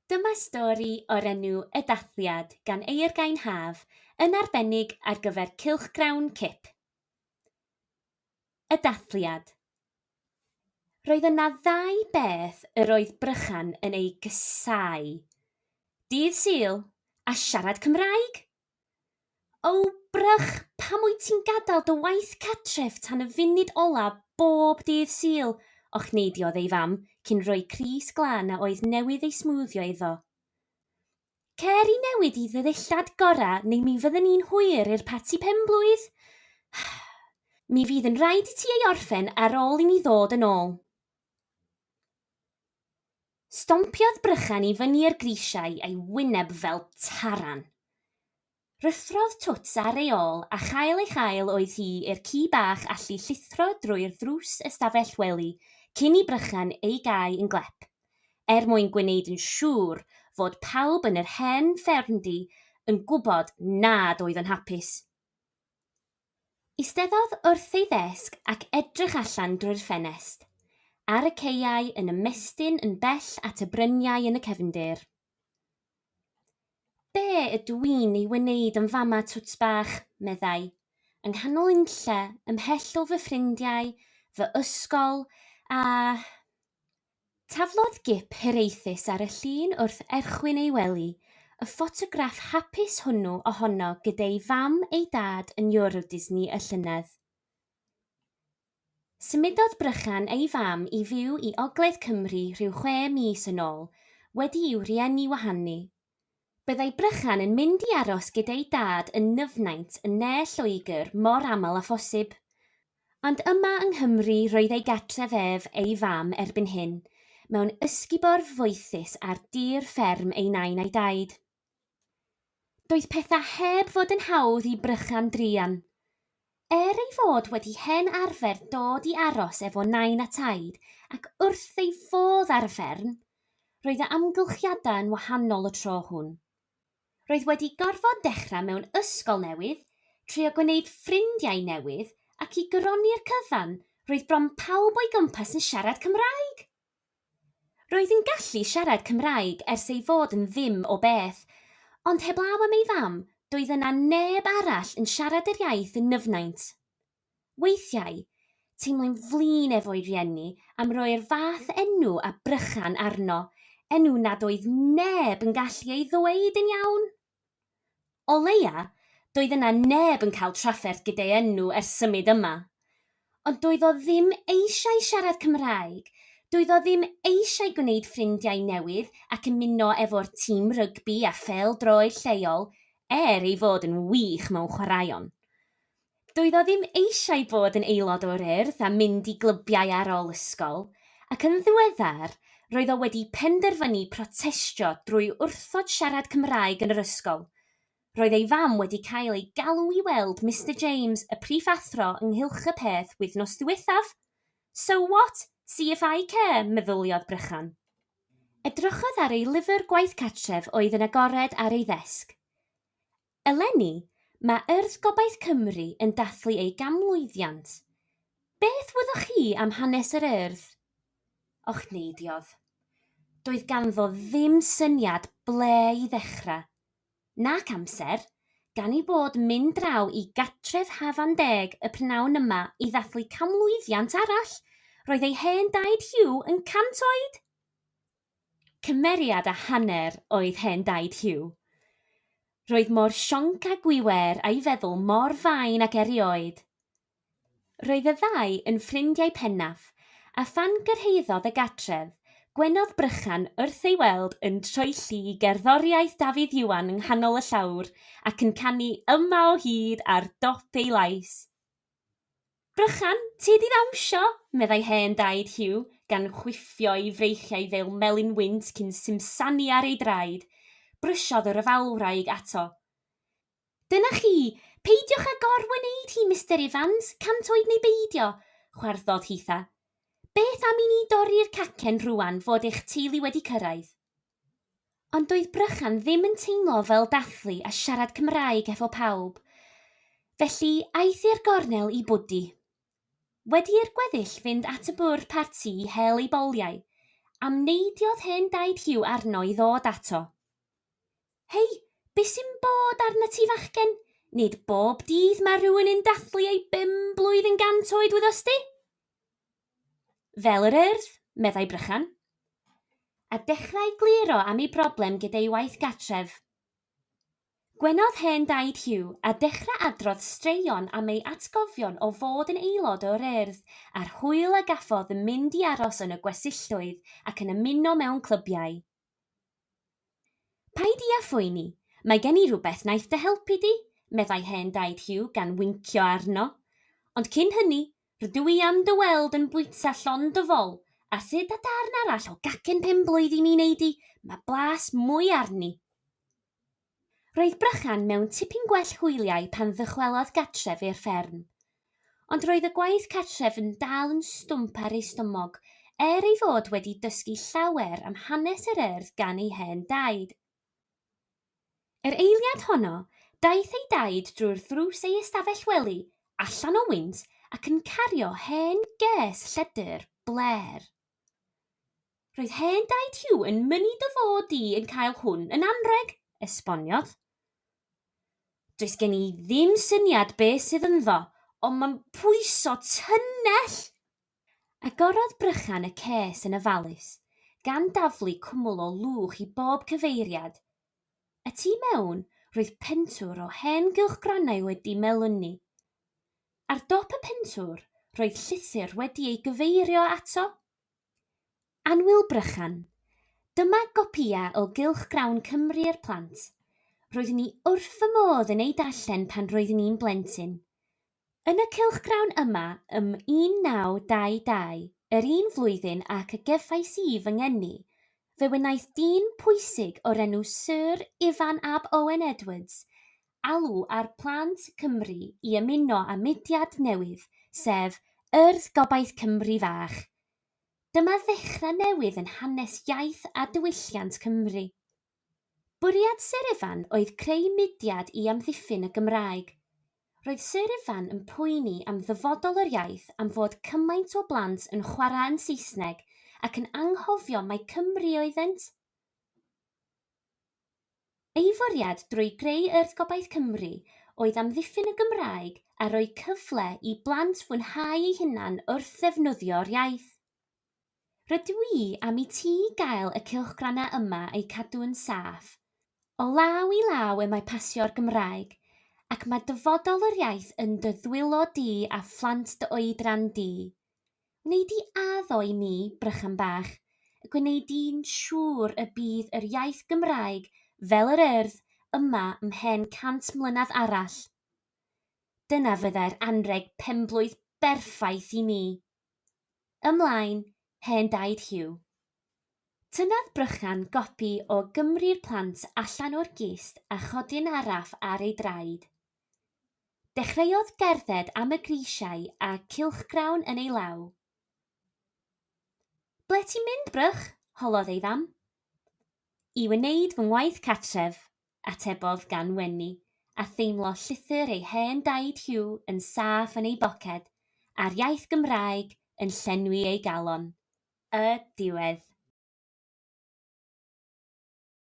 Dyma stori o'r enw Y Dathliad gan Eurgain Haf, yn arbennig ar gyfer cylchgrawn Cip. Y Dathliad. Roedd yna ddau beth yr oedd Brychan yn eu gasáu. Dydd Sul a siarad Cymraeg! O, Brych, pam wyt ti'n gadael dy waith cartref tan y funud ola bob dydd Sul? ochneidiodd ei fam, cyn rhoi crys glân a oedd newydd ei smwddio iddo. Cer i newid i dy ddillad gorau neu mi fydden ni'n hwyr i'r parti penblwydd. Mi fydd yn rhaid i ti ei orffen ar ôl i ni ddod yn ôl. Stompiodd Brychan i fyny'r grisiau a'i wyneb fel taran. Rhuthrodd Twts ar ei ôl a chael ei chael oedd hi i'r ci bach allu llithro drwy'r ddrws ystafell wely cyn i Brychan ei gau yn glep, er mwyn gwneud yn siŵr fod pawb yn yr hen ffermdy yn gwybod nad oedd yn hapus. Eisteddodd wrth ei ddesg ac edrych allan drwy'r ffenest, ar y caeau yn ymestyn yn bell at y bryniau yn y cefndir. Be ydw i'n ei wneud yn fama, twt bach? meddai. Yng nghanol unlle, ymhell o fy ffrindiau, fy ysgol, a. Taflodd gip hiraethus ar y llun wrth erchwyn ei wely, y ffotograff hapus hwnnw ohono gyda'i fam ei dad yn Euro Disney y llynedd. Symudodd Brychan ei fam i fyw i ogledd Cymru rhyw chwe mis yn ôl, wedi i'w rhieni wahanu. Byddai Brychan yn mynd i aros gyda'i dad yn Nyfnaint yn ne Lloegr mor aml â phosib. Ond yma yng Nghymru roedd ei gartref ef ei fam erbyn hyn, mewn ysgubor foethus ar dir fferm ei nain a'i daid. Doedd pethau heb fod yn hawdd i Brychan druan. Er ei fod wedi hen arfer dod i aros efo nain a taid ac wrth ei fodd ar y fferm, Roedd y amgylchiadau yn wahanol y tro hwn. Roedd wedi gorfod dechrau mewn ysgol newydd, trio gwneud ffrindiau newydd ac i goroni'r cyfan, roedd bron pawb o'i gwmpas yn siarad Cymraeg! Roedd yn gallu siarad Cymraeg ers ei fod yn ddim o beth, ond heblaw am ei fam, doedd yna neb arall yn siarad yr iaith yn Nyfnaint. Weithiau, teimlai'n flin efo'i rieni am roi'r fath enw a Brychan arno, enw nad oedd neb yn gallu ei ddweud yn iawn. O leia, doedd yna neb yn cael trafferth gyda'i enw ers symud yma. Ond doedd o ddim eisiau siarad Cymraeg, doedd o ddim eisiau gwneud ffrindiau newydd ac ymuno efo'r tîm rygbi a phêl-droed lleol, er ei fod yn wych mewn chwaraeon. Doedd o ddim eisiau bod yn aelod o'r Urdd a mynd i glybiau ar ôl ysgol, ac yn ddiweddar, roedd o wedi penderfynu protestio drwy wrthod siarad Cymraeg yn yr ysgol. Roedd ei fam wedi cael ei galw i weld Mister James, y prifathro, ynghylch y peth wythnos ddiwethaf. So what? See if I care, meddyliodd Brychan. Edrychodd ar ei lyfr gwaith cartref oedd yn agored ar ei ddesg. Eleni, mae Urdd Gobaith Cymru yn dathlu ei ganmlwyddiant. Beth wyddoch chi am hanes yr Urdd? Ochneidiodd. Doedd ganddo ddim syniad ble i ddechrau. Nac amser, gan ei bod yn mynd draw i gartref Hafan Deg y prynhawn yma i ddathlu canmlwyddiant arall, roedd ei hen daid Hugh yn 100 oed! Cymeriad a hanner oedd hen daid Hugh. Roedd mor sionc a gwiwer a'i feddwl mor fain ag erioed. Roedd y ddau yn ffrindiau pennaf, a phan gyrhaeddodd y gartref, gwenodd Brychan wrth ei weld yn troelli i gerddoriaeth Dafydd Iwan yng nghanol y llawr ac yn canu Yma o Hyd ar dop ei lais. Brychan, ti 'di ddawnsio! meddai hen daid Hugh, gan chwifio'i freichiau fel melin wynt cyn simsanu ar ei draed. Brysiodd y rhyfelwraig ato. Dyna chi! Peidiwch â gor-wneud hi, Mister Ifans, 100 oed neu beidio! chwarddodd hitha. Beth am i ni dorri'r cacen rŵan fod eich teulu wedi cyrraedd? Ond doedd Brychan ddim yn teimlo fel dathlu a siarad Cymraeg efo pawb. Felly, aeth i'r gornel i bwdu. Wedi i'r gweddill fynd at y bwrdd parti i hel eu boliau, Amneidiodd hen daid Huw arno i ddod ato. Hei, be sy'n bod arnat ti fachgen? Nid bob dydd mae rhywun yn dathlu ei bum blwydd yn gant oed wyddost di? Fel yr Urdd, meddai Brychan. A dechrau gluro am ei broblem gyda'i waith gartref. Gwenodd hen daid Huw a dechrau adrodd straeon am ei atgofion o fod yn aelod o'r Urdd a'r hwyl a gafodd yn mynd i aros yn y gwersylloedd ac yn ymuno mewn clybiau. Paid di â phoeni, mae gen i rywbeth wnaeth dy helpu di, meddai hen daid Huw gan wincio arno. Ond cyn hynny, rydw i am dy weld yn bwyta llond dy fol, a thyd â darn arall o gacen penblwydd i mi wnei di, mae blas mwy arni. Roedd Brychan mewn tipyn gwell hwyliau pan ddychwelodd gartref i'r fferm. Ond roedd y gwaith cartref yn dal yn stwmp ar ei stumog, er ei fod wedi dysgu llawer am hanes yr Urdd gan ei hen daid. Yr eiliad honno, daeth ei daid drwy'r ddrws ei ystafell wely, allan o wynt, ac yn cario hen ges lledr blêr. Roedd hen daid Huw yn mynnu dy fod di yn cael hwn yn anrheg, esboniodd. Does gen i ddim syniad be sydd ynddo, ond mae'n pwyso tunnell! Agorodd Brychan y ces yn ofalus, gan daflu cwmwl o lwch i bob cyfeiriad. Y tu mewn, roedd pentwr o hen gylchgronau wedi melynu. Ar dop y pentwr, roedd llythyr wedi ei gyfeirio ato. Annwyl Brychan, Dyma gopïau o gylchgrawn Cymru i'r plant. Roeddwn i wrth fy modd yn eu darllen pan roeddwn i'n blentyn. Yn y cylchgrawn yma ym 1922, yr un flwyddyn ac y gefais i fy ngeni, fe wnaeth dyn pwysig o'r enw Syr Ifan ab Owen Edwards alw ar plant Cymru i ymuno â mudiad newydd, sef Urdd Gobaith Cymru Fach. Dyma ddechrau newydd yn hanes iaith a diwylliant Cymru. Bwriad Syr Ifan oedd creu mudiad i amddiffyn y Gymraeg. Roedd Syr Ifan yn poeni am ddyfodol yr iaith am fod cymaint o blant yn chwarae yn Saesneg ac yn anghofio mai Cymry oeddent. Ei fwriad drwy greu Urdd Gobaith Cymru oedd amddiffyn y Gymraeg a rhoi cyfle i blant fwynhau eu hunain wrth ddefnyddio'r iaith. Rydw i am i ti gael y cylchgronau yma eu cadw'n saff. O law i law y mae pasio'r Gymraeg, ac mae dyfodol yr iaith yn dy ddwylo di a phlant dy oedran di. Wnei di addo i mi, Brychan bach, y gwnei di'n siŵr y bydd yr iaith Gymraeg, fel yr Urdd, yma ymhen 100 mlynedd arall? Dyna fyddai'r anrheg penblwydd berffaith i mi. Ymlaen, hen daid Huw. Tynnodd Brychan gopi o Gymru'r Plant allan o'r gist a chodi'n araf ar ei draed. Dechreuodd gerdded am y grisiau a cylchgrawn yn ei law. Ble ti'n mynd, Brych? holodd ei fam. I wneud fy ngwaith cartref, atebodd gan wenu, a theimlo llythyr ei hen daid Huw yn saff yn ei boced, a'r iaith Gymraeg yn llenwi ei galon. Y diwedd.